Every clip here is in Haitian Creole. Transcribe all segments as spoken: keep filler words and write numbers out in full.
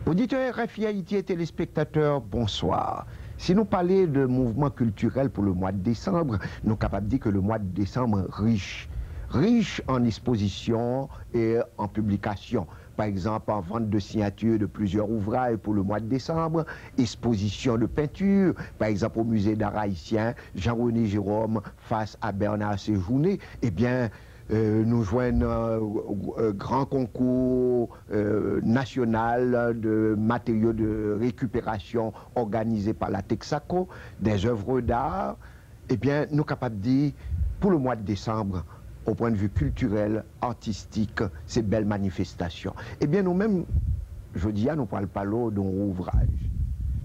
Oditè R F I Ayiti e telespektatè, bonswa. Si nou pale de mouvman kiltirèl pou le mwa de desanm, nou kapab di ke le mwa de desanm rich. Rich an ekspozisyon e an piblikasyon. Pa egzanp, an vant de siyati de plizyè ouvraj pou le mwa de desanm, ekspozisyon de penti, pa egzanp, o Musée d'Art Haïtien, Jean-René Jérôme face à Bernard Séjourné, ebyen, euh, nou jwenn, euh, euh, gran konkou, euh, nasyonal de matériaux de récupération organisé par la Texaco, des œuvres d'art. Ebyen, nou kapab di, pou le mwa de desanm, au point de vue culturel, artistique, se bèl manifestasyon. Ebyen, nou menm, jodi a, nou pral pale w de yon ouvraj.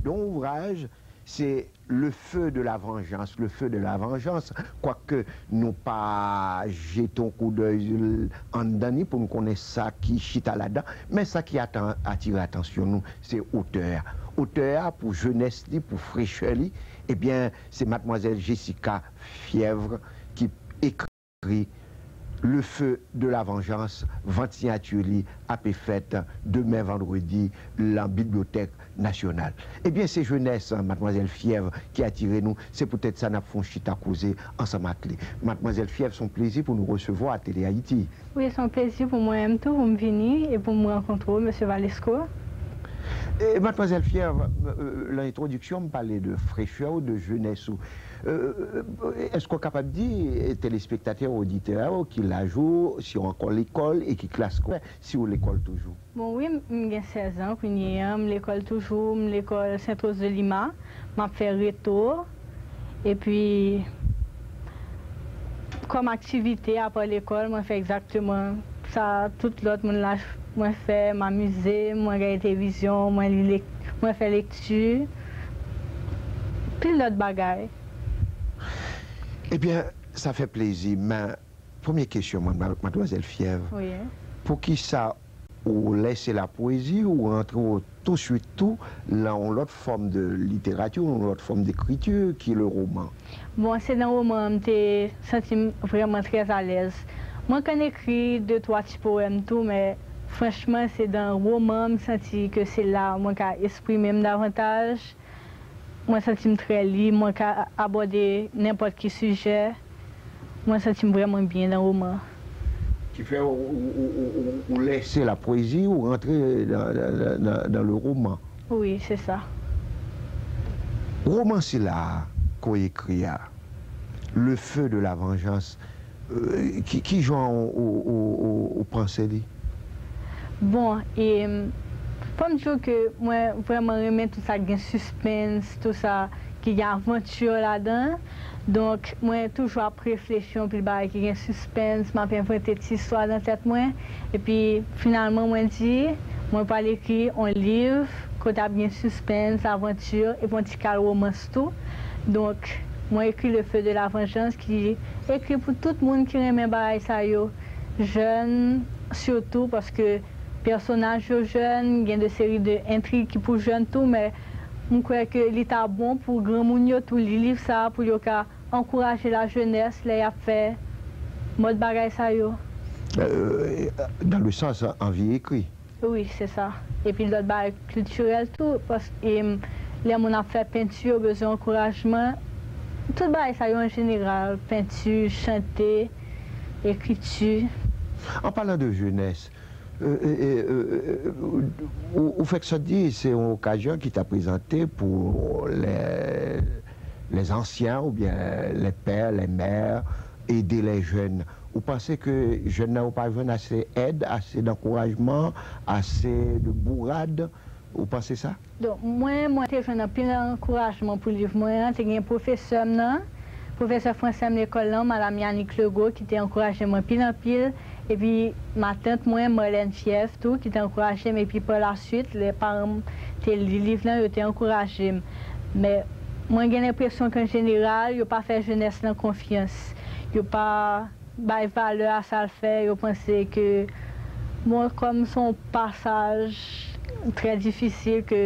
De yon ouvraj, se Le Feu de la Vengeance, Le Feu de la Vengeance, kwak nou pa jete yon koudèy anndan ni pou n konnen sa ki chita ladan, men sa ki atan-, atire atansyon nou, se otè a. Otè a, pou jenès li, pou frechè li, ebyen, se madmwazèl Jessica Fièvre ki ekri Le Feu de la Vengeance, vant siyati li ape fèt demen vandredi lan Bibliyotèk Nasyonal. Ebyen, se jenès madmwazèl Fièvre ki atire nou, se poutèt sa n ap fè yon chita koze ansanm ak li. Madmwazèl Fièvre, se yon plezi pou nou resevwa a Tele Ayiti. Wi, se yon plezi pou mwen menm tou, pou m vini e pou m rankontre w, mesye Valesco. E, madmwazèl Fièvre, euh, lan entwodiksyon, m pale de frechè w, de jenès ou. Euh, èske w kapab di, eh, telespektatè, oditè yo, ki laj ou, si w ankò lekòl e ki klas eskolè, si w lekòl toujou? Bon, wi, m, m gen sèz an kounye a, m lekòl toujou, m lekòl Sainte Rose de Lima, m ap fè reto, epi kòm aktivite apa lekòl, mwen fè egzakteman sa tout lòt moun laj mwen fè, m amize m, mwen gade televizyon, mwen li lek-, mwen fè lekti, pil lòt bagay. Ebyen, sa fè plezi, men premye kesyon mwen, ma-, madmwazèl Fièvre, wi, poukisa ou lèse lapwezi, ou rantre w touswit tou lan yon lòt fòm de literati, yon lòt fòm dekriti ki le roman? Bon, se nan woman an m te santi m vrèman trè alèz. Mwen konn ekri de twa ti powèm tou, men franchman, se nan woman an m santi ke se la mwen ka eksprime m davantaj. Mwen santi m trè lib, mwen ka abòde nenpòt ki sijè. Mwen santi m vrèman byen nan woman an. Ki fè ou, ou, ou, ou, ou, ou lèse lapwezi, ou rantre dans, dans, dans, dans le roman. Wi, se sa. Woman sila a ke w ekri a, Le Feu de la Vengeance, euh, ki, ki jan ou, ou, ou, ou, ou panse li? Bon, e, fò m di w ke mwen vrèman renmen tout sa k gen sispens, tout sa ki gen avanti ladan. Donk, mwen toujou ap reflechi anpil bagay ki gen sispens, m ap envante ti istwa nan tèt mwen. Epi, finalman, mwen di, mwen pral ekri yon liv kote ap gen sispens, avanti, epi yon ti kal womans tou. Donk, mwen ekri Le Feu de la Vengeance ki ekri pou tout moun ki renmen bagay sa yo, jèn sitou, paske pèsonaj yo jèn, gen de seri de entrig ki pou jèn tou, men m kwè ke li ta bon pou granmoun yo tou li liv sa a, pou yo ka ankouraje lajenès lè y ap fè mòd bagay sa yo. Euh, dans le sens anvi ekri. Wi, se sa. Epi lòt bagay kiltirèl tou, paske, em, lè moun ap fè penti, yo bezwen ankourajman. Tout bagay sa yo an jeneral, penti, chante, ekriti. An palan de jenès, euh, euh, euh, euh, ou, ou fèk sot di, se yon okazyon ki ta prezante pou lè, les anciens oubyen les pères, les mères, ede les jeunes. Ou panse ke jèn nan yo pa jwenn ase èd, ase dankourajman, ase de bourad? Ou panse sa? Donk, mwen, mwen te jwenn anpil ankourajman pou liv mwen an. Te gen pwofesè m nan, pwofesè fransè m lekòl lan, Madam Yannick Legault, ki te ankouraje m anpil, anpil. Epi, matant mwen, Marlène Fièvre, tou, ki te ankouraje m. Epi, pa la suite, lè paran m te li liv lan, yo te ankouraje m. Men, mwen gen lenpresyon ke, an jeneral, yo pa fè jenès lan konfyans. Yo pa bay valè a sa l fè, yo panse ke, bon, kòm se yon pasaj trè difisil ke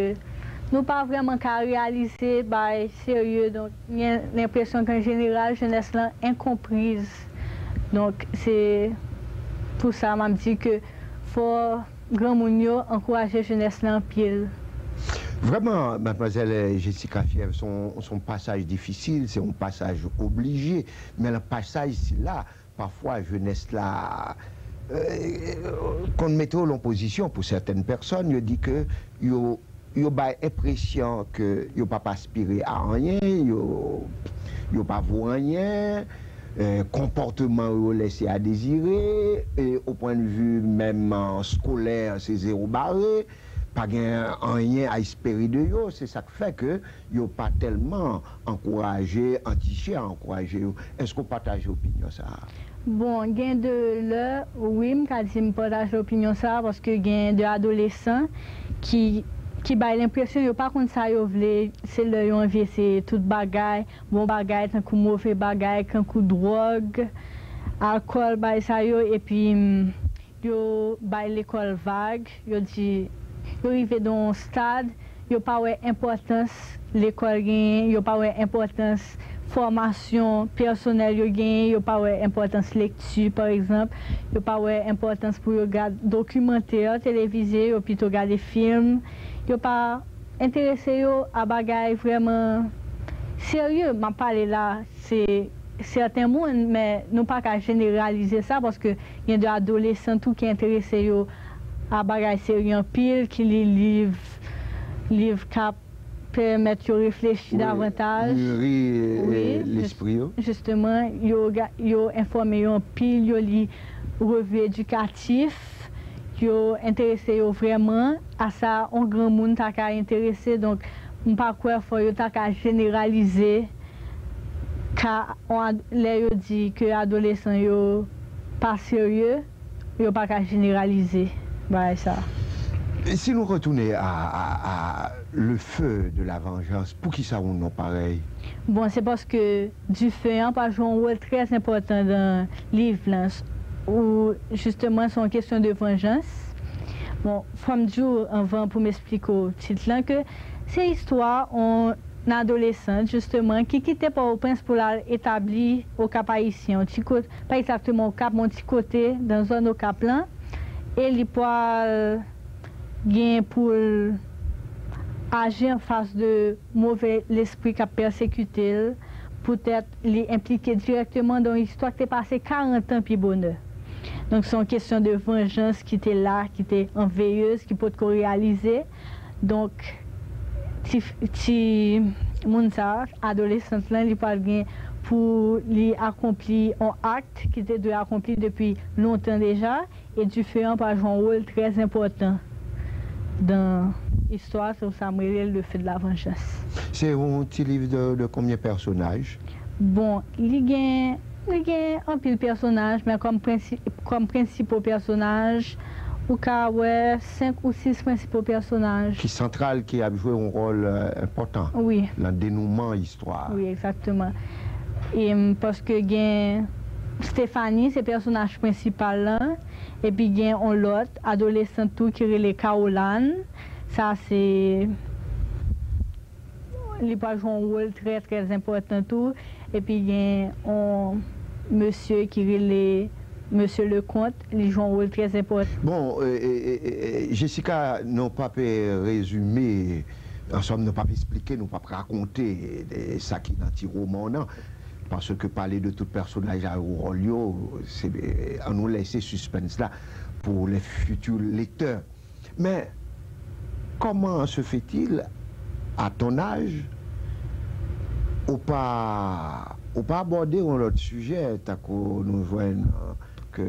nou pa vrèman ka reyalize bagay serye, donk, gen lenpresyon ke, an jeneral, jenès lan enkonpriz. Donk, se pou sa m ap di ke fò granmoun yo ankouraje jenès la anpil. Vrèman, madmwazèl Jessica Fièvre, se yon, se yon pasaj difisil, se yon pasaj oblije, men nan pasaj sila, pafwa jenès la euh, konn mete w lan pozisyon pou sètèn pèsòn, yo di ke yo, yo bay enpresyon ke yo p ap aspire a anyen, yo, yo pa vo anyen, euh, konpòtman yo lèse a dezire, e o pwennvi menm euh, skolè, se zewo bare, pa gen anyen a espere de yo, se sa k fè ke yo pa tèlman ankouraje, antiche a ankouraje yo. Èske w pataje opinyon sa a? Bon, gen de lè, wi, m ka di m pataje opinyon sa a, paske gen de adolesan ki, ki bay lenpresyon yo pa konn sa yo vle, se lè yo anvi eseye tout bagay, bon bagay, tankou move bagay, tankou dwòg, alkòl, bagay sa yo, epi m, yo bay lekòl vag, yo di, yo rive nan yon stad, yo pa wè enpòtans lekòl genyen, yo pa wè enpòtans fòmasyon pèsonèl yo genyen, yo pa wè enpòtans lekti, pa egzanp, yo pa wè enpòtans pou yo gad dokimantè televize, yo pito gade fim, yo pa enterese yo a bagay vrèman serye. M ap pale la, se sèten moun, men nou pa ka jeneralize sa, paske gen de adolesan tou ki enterese yo a bagay serye anpil, ki li liv, liv k ap pèmèt yo reflechi davantaj. Miri lespri yo. Jisteman, yo, yo enfòme yo anpil, yo li revi edikatif, yo enterese yo vrèman a sa yon granmoun ta ka enterese. Donk, m pa kwè fò yo ta ka jeneralize ka lè yo di ke adolesan yo pa serye, yo pa ka jeneralize bagay sa. Si nou retounen a, a, a Le Feu de la Vengeance, poukisa yon non parèy? Bon, se paske dife an pral jwe yon wòl trè enpòtan nan liv lan, ou jisteman se yon kesyon de vanjans. Bon, fò m di w anvan pou m esplike w tit lan ke se istwa yon adolesant jisteman ki kite Pòtoprens pou l al etabli Okap Ayisyen, yon ti kote, pa egzakteman Okap, men yon ti kote nan zòn Okap lan, e li pral gen pou l aji anfas de move lespri k ap pèsekite l, poutèt li enplike dirèkteman nan yon istwa ki te pase karant an pi bonè. Donk, se yon kesyon de vanjans ki te la, ki te an veyez, ki potko reyalize. Donk, ti, ti moun sa, adolesant lan, li pral gen pou li akonpli yon ak ki te dwe akonpli depi lontan deja, e dife an pral jwe yon wòl trè enpòtan nan istwa, se pou sa m rele l Le Feu de la Vengeance. Se yon ti liv de, de konbyen pèsonaj? Bon, li gen, li gen anpil pèsonaj, men kòm prensi-, kòm prensipo pèsonaj, ou ka wè senk ou sis prensipo pèsonaj. Ki santral, ki ap jwe yon wòl euh, enpòtan Wi. Nan denouman istwa a. Wi, egzakteman. E m, paske gen Stephanie, se pèsonaj prensipal lan, epi gen yon lòt adolesant tou ki rele Caroline. Sa se, li pral jwe yon wòl trè, trè enpòtan tou. Epi gen yon mesye ki rele Mesye Leconte, li jwe yon wòl trè enpòtan. Bon, euh, euh, euh, euh, Jessica, nou p ap euh, rezime, an sòm, nou p ap esplike, nou p ap rakonte euh, sa ki nan ti woman w nan. Paske pale de tout pèsonaj a yo, wòl yo, se, euh, an nou lese sispens la pou les futurs lecteurs. Men, comment se fait-il, à ton âge, ou pa, ou pa abòde yon lòt sijè, tankou nou jwenn euh, ke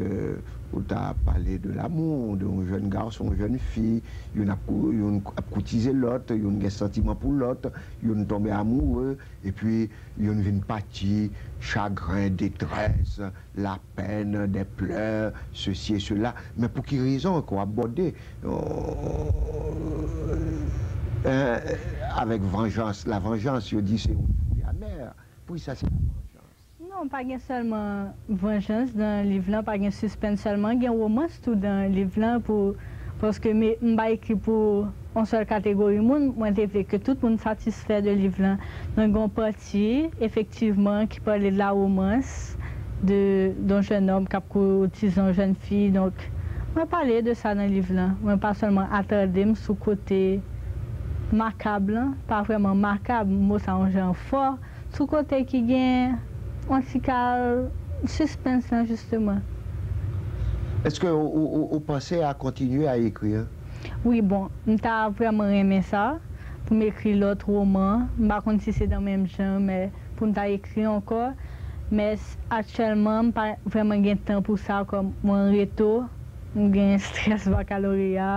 ou ta pale de l'amour, de yon jèn gason, yon jèn fi, youn ap, kou- youn ap koutize lòt, youn gen santiman pou lòt, youn tonbe amoure, epi youn vin pati, chagren, detrès, la peine, des pleurs, ceci et cela. Men pou ki rezon ke w abòde euh, euh, avèk vanjans, la vanjans, yo di se yon fwi amè. Poukisa se la vanjans? Non, pa gen sèlman vanjans nan liv lan, pa gen sispens sèlman, gen womans tou nan liv lan pou, paske m, m pa ekri pou yon sèl kategori moun, mwen te vle ke tout moun satisfè de liv lan. Donk, gen yon pati, efektivman, ki pale de la romance de, d'un jeune homme k ap koutize yon jèn fi, donk, Mwen pale de sa nan liv lan. Mwen pa sèlman atande m sou kote makab lan, pa vrèman makab, mo sa yon jan fò, sou kote ki gen yon ti kal sispens lan, jisteman. Èske ou, ou, ou, ou panse a kontinye a ekri? Wi, bon, m ta vrèman renmen sa, pou m ekri lòt woman. M pa konn si se nan menm jan, men pou m ta ekri ankò. Men s- aktyèlman, m pa vrèman gen tan pou sa, kòm mwen an reto, m gen estrès bakaloreya.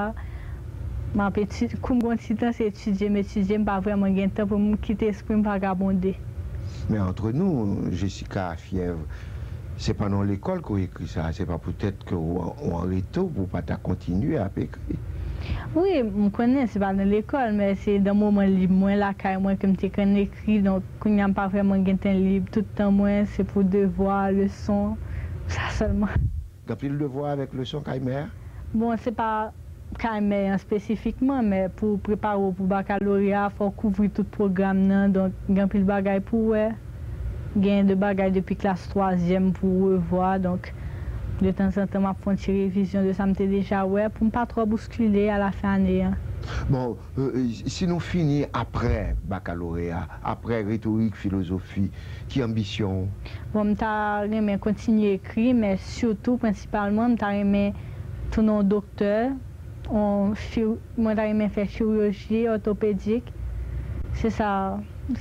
M ap etidye, kou m gen yon ti tan, se etidye m etidye, m pa vrèman gen tan pou m kite espri m vagabonde. Men antre nou, Jessica Fièvre, se pa nan lekòl ke w ekri sa, se pa poutèt ke w an, w an reto pou w pa ta kontinye ap ekri. Wi, m konnen se pa nan lekòl, men se nan moman lib mwen lakay mwen ke m te konn ekri, donk kounye a m pa vrèman gen tan lib. Tout tan mwen se pou devwa, leson, sa sèlman. Gen anpil devwa avèk leson kay mè a? Bon, se pa kay mè an espesifikman, men pou prepare w pou bakaloreya, fò w kouvri tout pwogram nan, donk gen anpil bagay pou w wè. Gen de bagay depi klas twazyèm pou w revwa, donk detanzantan m ap fè yon ti revizyon de sa m te deja wè pou m pa twò bouskile alafen ane an. Bon, euh, si nou fini apre bakaloreya, apre retorik, filozofi, ki anbisyon w? Bon, m ta renmen kontinye ekri, men sitou, prensipalman, m ta renmen tounen yon doktè, yon chir- mwen ta renmen fè chiriji òtopedik. Se sa,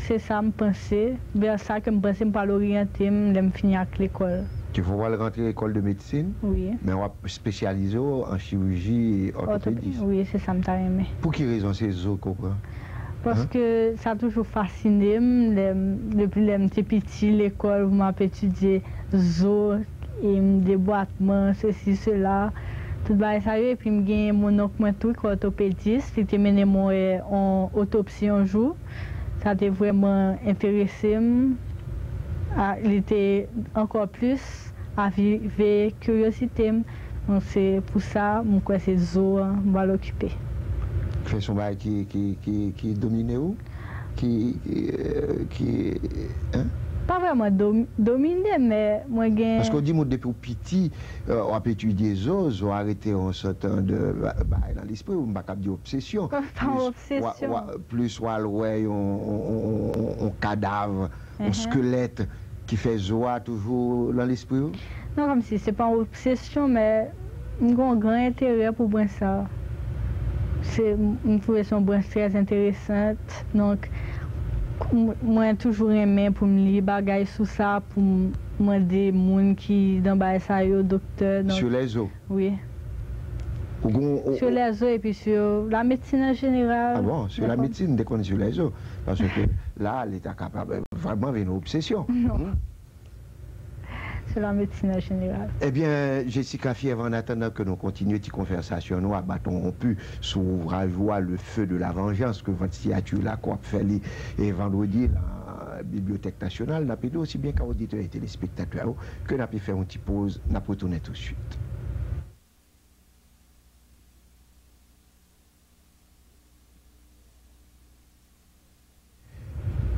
se sa m panse, vè sa ke m panse m pral oryante m lè m fini ak lekòl. Ki fò w al rantre lekòl de medsin, Wi. Men w ap espesyalize w an chiriji òtopedis. Wi, se sa m ta renmen. Pou ki rezon se zo ke w pran? Paske sa toujou fasine m, lè m- depi lè m te piti, lekòl, pou m ap etidye zo, e m debwatman, sesi, sela. Tout bagay sa yo, epi m gen mononk mwen tou ki òtopedis, li te mennen mwen wè yon otopsi yon jou. Sa te vrèman enterese m. A, li te ankò plis avive kiryozite m. Donk, se pou sa, m kwè se zo an m pral okipe. Fè se yon bagay ki, ki, ki, ki domine w? Ki, ki, euh, ki, hein? Pa vrèman dom- domine, men mwen gen Paske w di m depi w piti, euh, w ap etidye zo, zo a rete yon sòt de ba- bagay nan lespri w, m pa kab di obsesyon. Pa obsesyon. Plis w al wè yon, yon, yon, yon, yon kadav, yon skelèt ki fè zo a toujou nan lespri w? Non, kòmsi se pa yon obsesyon, men m gen yon gran enterè pou branch sa. Se, m twouve se yon branch trè enteresan. Donk, m- mwen toujou renmen pou m li bagay sou sa, pou m mande moun ki nan bagay sa yo, doktè. Donk, Sur les os? Wi. Ou gon- ou- Sur les os epi sur la médecine en général. Ah bon, sur la médecine, m te konn sur les os. Paske la, li ta kapab vrèman vin yon obsesyon. Non. Sur la médecine en général. Ebyen, Jessica Fièvre, an atandan ke nou kontinye ti konvèsasyon nou a baton wonpi sou ouvraj ou a, Le Feu de la Vengeance, ke Vant Siyati Lako ap fè li e vandredi nan Bibliyotèk Nasyonal, n ap di w osi byen ka oditè e telespektatè yo ke n ap fè yon ti poz, n ap retounen touswit.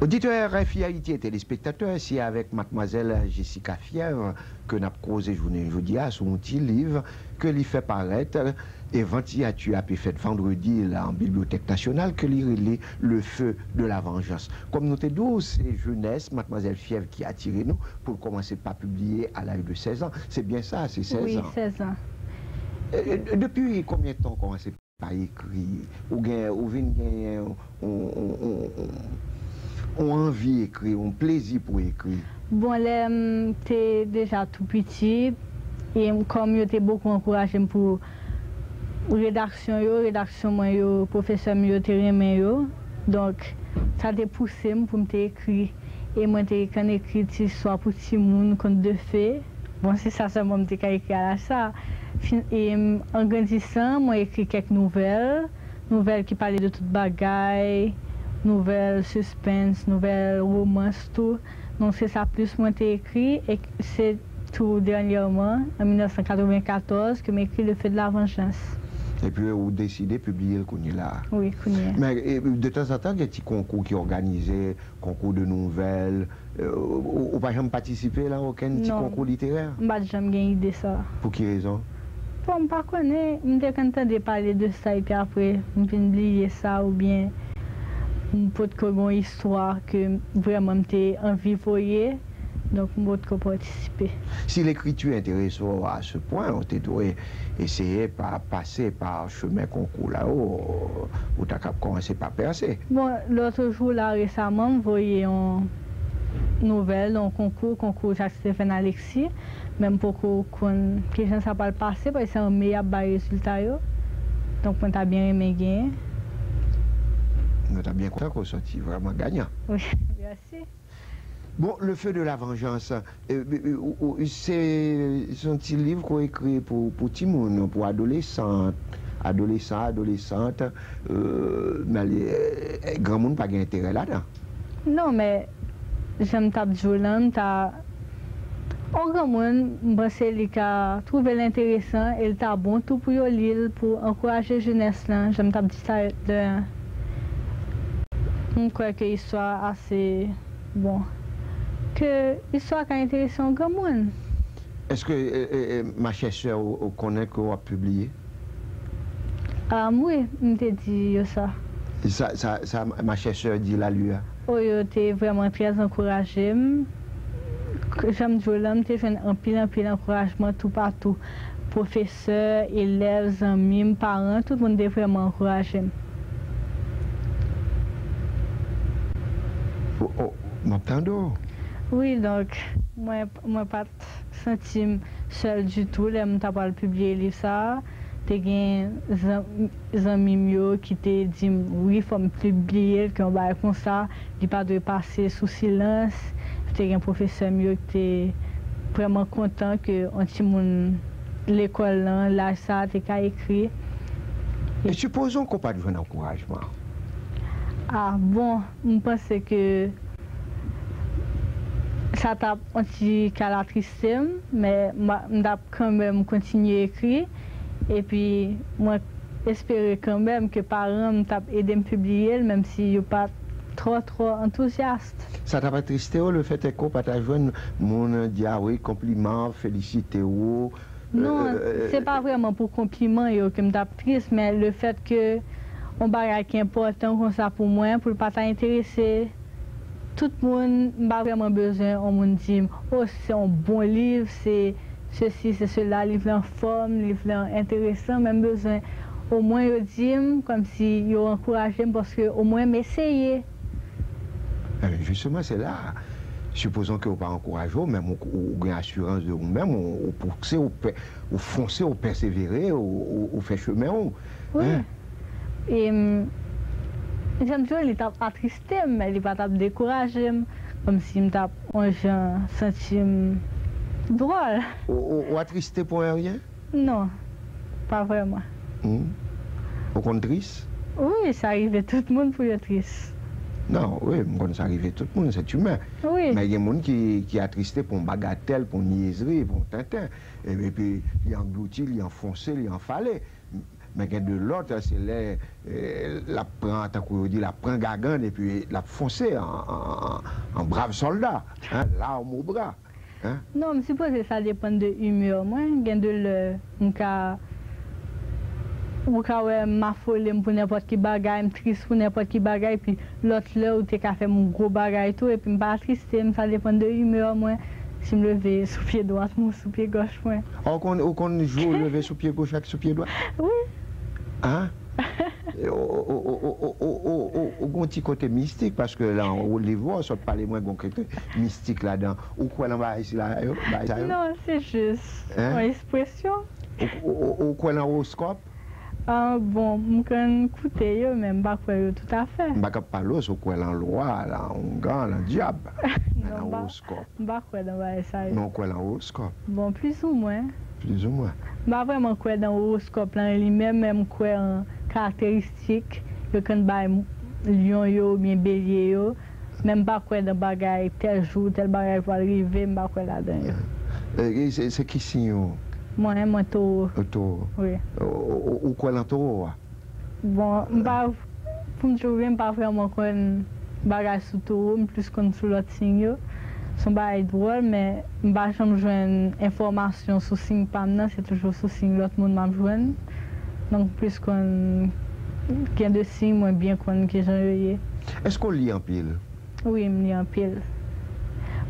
Oditè R F I Ayiti e telespektatè, se avèk madmwazèl Jessica Fièvre ke n ap koze jounen jodi a sou yon ti liv ke li fè parèt e Vant Siyati ap fèt vandredi la an Bibliyotèk Nasyonal ke li rele Le Feu de la Vengeance. Kòm nou te di w, se jenès madmwazèl Fièvre ki atire nou pou l kòmanse pa pibliye a laj de sèz an. Se byen sa, se sèz Wi, an. sèz an. E, e, depi konbyen tan w kòmanse pa ekri? Ou gen, ou vin genyen yon, yon, yon, yon, yon anvi ekri, yon plezi pou ekri? Bon, lè m te deja tou piti, e m- kòm yo te bokou ankouraje m pou redaksyon yo, redaksyon mwen yo, pwofesè m yo te renmen yo. Donk, sa te pouse m pou m te ekri. E mwen te konn ekri ti istwa pou timoun, conte de fées. Bon, se sa sèlman m te ka ekri a laj sa. Fin- e m- an grandisan, mwen ekri kèk nouvèl, nouvèl ki pale de tout bagay, nouvèl sispens, nouvèl womans tou. Donk, se sa plis mwen te ekri, e k- se tou dènyèman, an mil nèf san katreven katòz, ke m ekri Le Feu de la Vengeance. Epi ou deside pibliye l kounye la a. Wi, kounye a. Men, e, detanzantan, gen ti konkou ki òganize, konkou de nouvèl. E, ou, ou pa janm patisipe lan okenn ti Non. Konkou literè? M pa t janm gen ide sa. Pou ki rezon? Bon, m pa konnen, m te konn tande pale de sa, epi apre, m vin bliye sa, oubyen m potko gen yon istwa ke vrèman m te anvi voye, donk m potko patisipe. Si lekriti enterese w a se pwen, ou te dwe eseye pa, pase pa chemen konkou la, ou, ou ta kab kòmanse pa pèse. Bon, lòt jou la, resaman, m voye yon nouvèl, yon konkou, konkou Jacques Stephen Alexis, men m poko konn kijan sa pral pase, paske se an me y ap bay rezilta yo. Donk, mwen ta byen renmen genyen. Mwen ta byen kontan ke w sòti vrèman ganyan. Wi, mèsi. Bon, Le Feu de la Vengeance, e, e, e, ou, ou, se, se yon ti liv ke w ekri pou, pou timoun, pou adolesan, adolesan, adolesant, e, men li, e, granmoun pa gen enterè ladan. Non, men jan m t ap di w lan, m ta, yon granmoun, m panse li ka twouve l enteresan e l ta bon tou pou yo li l pou ankouraje jenès lan, jan m t ap di talè a. M kwè ke istwa a ase bon, ke istwa ka enterese yon granmoun. Èske, e, e, e, ma chère sœur, ou, ou konnen ke w ap pibliye? Ah, wi, m te di yo sa. Sa, sa, sa ma chère sœur di la li a? O, yo te vrèman trè ankouraje m. K-, jan m di w lan, m te jwenn anpil, anpil ankourajman toupatou. Pwofesè, elèv, zanmi m, paran, tout moun te vrèman ankouraje m. O, o, m ap tande w. Wi, donk, mwen, mwen pa t santi m sèl ditou lè m ta pral pibliye liv sa a. Te gen zan-, zanmi m yo ki te di m, wi, fò m pibliye l, ke yon bagay konsa, li pa dwe pase sou silans. Te gen pwofesè m yo ki te vrèman kontan ke yon timoun lekòl lan, laj sa a, te ka ekri. E sipozon ke w pa t jwenn ankourajman? Ah, bon, m panse ke sa t ap on ti kal atriste m, men m, m t ap kanmenm kontinye ekri. Epi, mwen espere kanmenm ke paran m t ap ede m pibliye l, menm si yo pa t twò, twò antouzyas. Sa t ap atriste w, lefètèke w pa ta jwenn moun di, a wi, konpliman, felisite w? Non, se pa vrèman pou konpliman yo ke m t ap tris, men lefètke yon bagay ki enpòtan konsa pou mwen, pou l pa ta enterese tout moun, m pa vrèman bezwen yon moun di m, o, se yon bon liv, se sesi, se sela, liv lan fòm, liv lan enteresan, men m bezwen omwen yo di m, kòmsi yo ankouraje m, paske omwen m eseye. Enben, jisteman, se la a. Sipozon ke w pa ankouraje w, men w, ou gen asirans de ou menm, ou, ou pouse, ou pè-, ou fonse, ou pèsevere, ou, ou, ou fè chemen w. Wi. E, m, jan m di w, li t ap atriste m, men li pa t ap dekouraje m, kòmsi m t ap on jan santi m dwòl. Ou, ou, ou atriste pou anyen? Non, pa vrèman. Hmm. Ou konn tris? Wi, sa rive tout moun pou yo tris. Non, wi, m konn sa rive tout moun, se imen. Wi. Men gen moun ki, ki atriste pou yon bagatèl, pou yon nyezri, pou yon tenten. E, epi, li anglouti, li anfonse, li anfale. Men gen de lòt, se lè, e, l ap pran, tankou yo di, l ap pran gagann, epi l ap fonse an, an, an, an brav sòlda, hein, l'arme au bras. Hein? Non, m sipoze sa depann de imè mwen. Gen de lè, m ka, ou ka wè m afole m pou nenpòt ki bagay, m tris pou nenpòt ki bagay, epi lòt lè, ou te ka fè m yon gwo bagay tou, epi m pa atriste, m sa depann de imè mwen. Si m leve sou pye dwat mwen, sou pye gòch mwen. Ou konn, ou konn jou w leve sou pye gòch ak sou pye dwat? Wi. Hein? Ou, ou, ou gen yon ti kote mistik, paske lan liv ou, ou sot pale mwen gen yon kote mistik ladan. Ou kwè lan bagay sila yo, bagay sa yo? Non, se jis yon ekspresyon. Ou, ou, ou, ou kwè lan owoskòp? Ah, bon, m konn koute yo, men m pa kwè yo toutafè. M pa ka pale w si w kwè lan lwa, lan oungan, lan dyab, men lan owoskòp. M pa kwè nan bagay sa yo. Men w kwè nan owoskòp? Bon, plizoumwen. Plizoumwen. M pa vrèman kwè nan owoskòp lan li menm, men m kwè an karakteristik yo konn bay lyon yo oubyen belye yo. Men m pa kwè nan bagay tèl jou, tèl bagay pral rive, m pa kwè ladan yo. E, e, se, se ki siy ou? Mwen, mwen towo. Ou towo? Wi. Ou, ou, ou, ou kwè nan towo a? Bon, m pa, pou m di w vre, m pa vrèman konn bagay sou towo, m plis konn sou lòt siy yo. Se yon bagay dwòl, men m pa janm jwenn enfòmasyon sou siy pa m nan, se toujou sou siy lòt moun m ap jwenn. Donk, m plis konn gen de siy, mwen byen konn kijan yo ye. Èske w li anpil? Wi, m li anpil.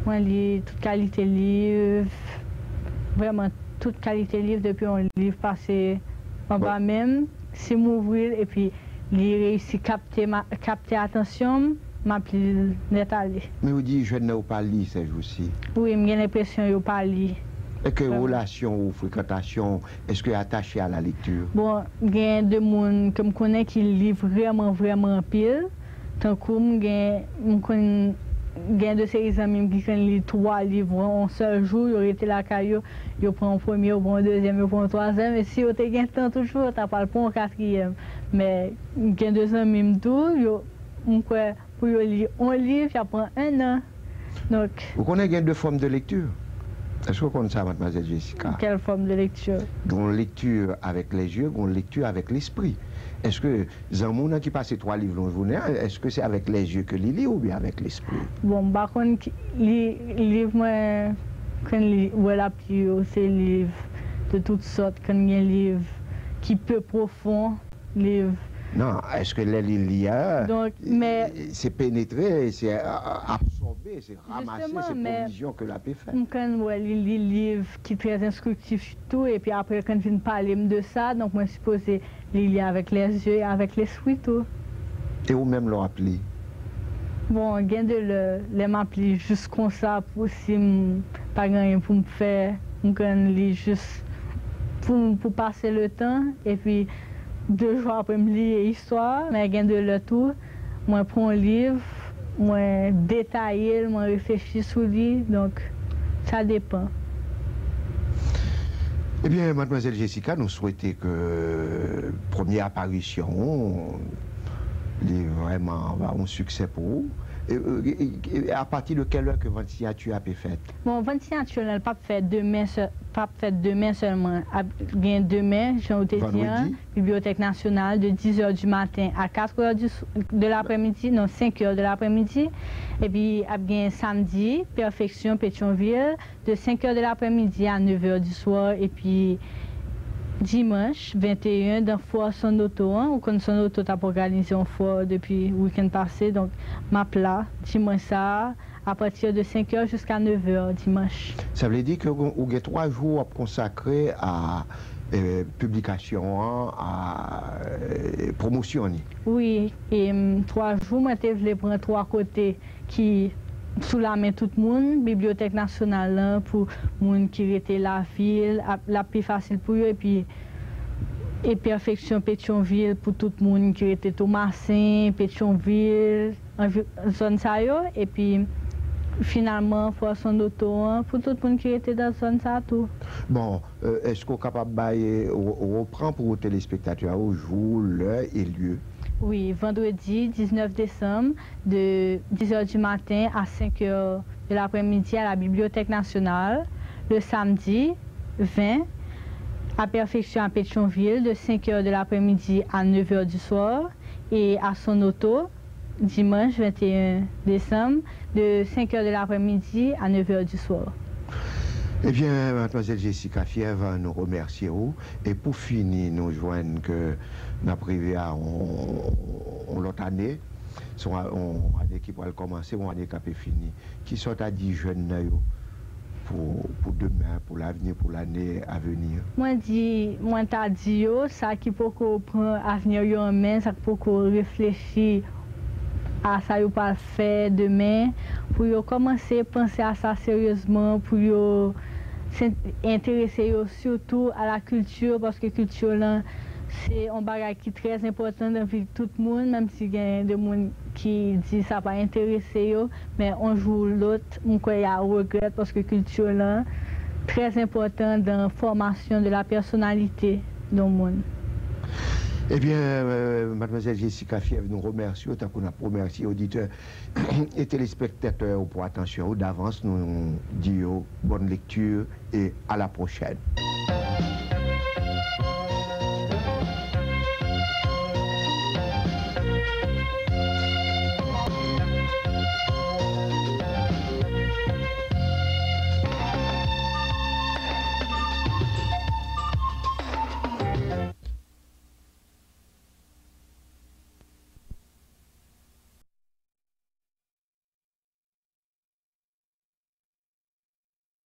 Mwen li tout kalite liv, vrèman tout kalite liv, depi yon liv pase anba men m, si m ouvri l epi li reyisi kapte ma, kapte atansyon m, m ap li l nèt ale. Men yo di jèn nan yo pa li sèjousi. Wi, m gen lenpresyon yo pa li. Èske relasyon ou, frekantasyon w, èske atache a la lekti? Bon, gen de moun ke m konnen ki li vrèman, vrèman anpil. Tankou m gen, m konn gen de seri zanmi m ki konn li twa liv an yon sèl jou, yo rete lakay yo, yo pran yon premye, yo pran yon dezyèm, yo pran yon twazyèm, e si yo te gen tan tout jou, yo ta pral pran yon katriyèm. Men gen de zanmi m tou, yo, m kwè pou yo li yon liv, y ap pran ennan. Donk, ou konnen gen de fòm de lekti. Èske w konn sa, madmwazèl Jessica? Quelle forme de lecture? Gen yon lekti avèk lèzye, gen yon lekti avèk lespri. Èske zanmi w nan ki pase twa liv nan yon jounen an, èske se avèk lèzye ke li li oubyen avèk lespri? Bon, m pa konn ki, li, liv mwen konn li, wè l ap li yo, se liv de tout sòt, konn gen liv ki pe pwofon, liv. Non, èske lè li li a, donk, men se penetre, se, a, a, absòbe, se ramase, se pwovizyon ke l ape fè. M konn wè li li liv ki trè enstriktif tou, epi apre, kan l fin pale m de sa, donk mwen sipoze li li avèk lèzye e avèk lespri tou. E ou menm lè w ap li? Bon, gen de lè, lè m ap li jis konsa, pou si m pa gen anyen pou m fè, m konn li jis pou, pou pase letan, epi de jou apre m li istwa a, men gen de lè tou, mwen pran yon liv, mwen detaye l, mwen reflechi sou li, donk, sa depan. Ebyen, madmwazèl Jessica, nou swete ke premye aparisyon ou li vrèman va yon siksè pou ou. E, e, e, e apati de kèl è ke vant siyati a pe fèt? Bon, vant siyati lan, l p ap fèt demen sè-, p ap fèt demen sèlman. Ap gen demen, jan ou te di an, Bibliothèque Nationale de dix heures du matin à quatre heures du s-, de l'après-midi, non, cinq heures de l'après-midi. Epi ap gen samdi, Perfection Pétion-Ville, de cinq heures de l'après-midi à neuf heures du soir. Epi dimanch venteyen, dan fò Sonoto an, ou konn Sonoto t ap òganize yon fò depi wikenn pase, donk m ap la dimanch sa a, à partir de cinq heures jusqu'à neuf heures dimanche. Sa vle di ke ou, ou gen twa jou w ap konsakre a, e, piblikasyon an, a, e, pwomosyon li? Wi, e, m, twa jou, mwen te vle pran twa kote ki sou lamen tout moun, Bibliyotèk Nasyonal lan pou moun ki rete lavil, ap, l ap pi fasil pou yo, epi e Perfection Pétion-Ville pou tout moun ki rete Tomasen, Petyonvil, anvi-, zòn sa yo, epi finalman fò Sonoto an pou tout moun ki rete nan zòn sa tou. Bon, e, èske w kapab bay, e, w-, w-, pran pou telespektatè yo jou, lè e lye? Wi, vandredi diznèf desanm, de dix heures du matin à cinq heures de l'après-midi à la Bibliothèque Nationale, le samedi vingt, à Perfection à Pétion-Ville, de cinq heures de l'après-midi à neuf heures du soir, et à Sonoto, dimanche vingt et un décembre, de cinq heures de l'après-midi à neuf heures du soir. Ebyen, madmwazèl Jessica Fièvre, nou remèsye w. E pou fini, nou jwenn ke n ap rive a yon, yon lòt ane. Se yon, yon ane ki pral kòmanse, yon ane k ape fini. Kisa w ta di jèn nan yo pou, pou demen, pou lavni, pou lane a veni? Mwen di, mwen ta di yo, sa ki poko pran avni yo an men, sa ki poko reflechi a sa yo pral fè demen, pou yo kòmanse panse a sa seryezman, pou yo se, enterese yo sitou a la kilti, paske kilti lan se yon bagay ki trè enpòtan nan vi tout moun, menm si gen de moun ki di sa pa enterese yo, men yon jou ou lòt, m kwè y a regrèt, paske kilti lan trè enpòtan dan fòmasyon de la pèsonalite de yon moun. Ebyen, e, madmwazèl Jessica Fièvre, nou remèsye w, tankou n ap remèsye oditè e telespektatè yo pou atansyon yo. Davans, nou di yo bòn lekti e a la pwochèn.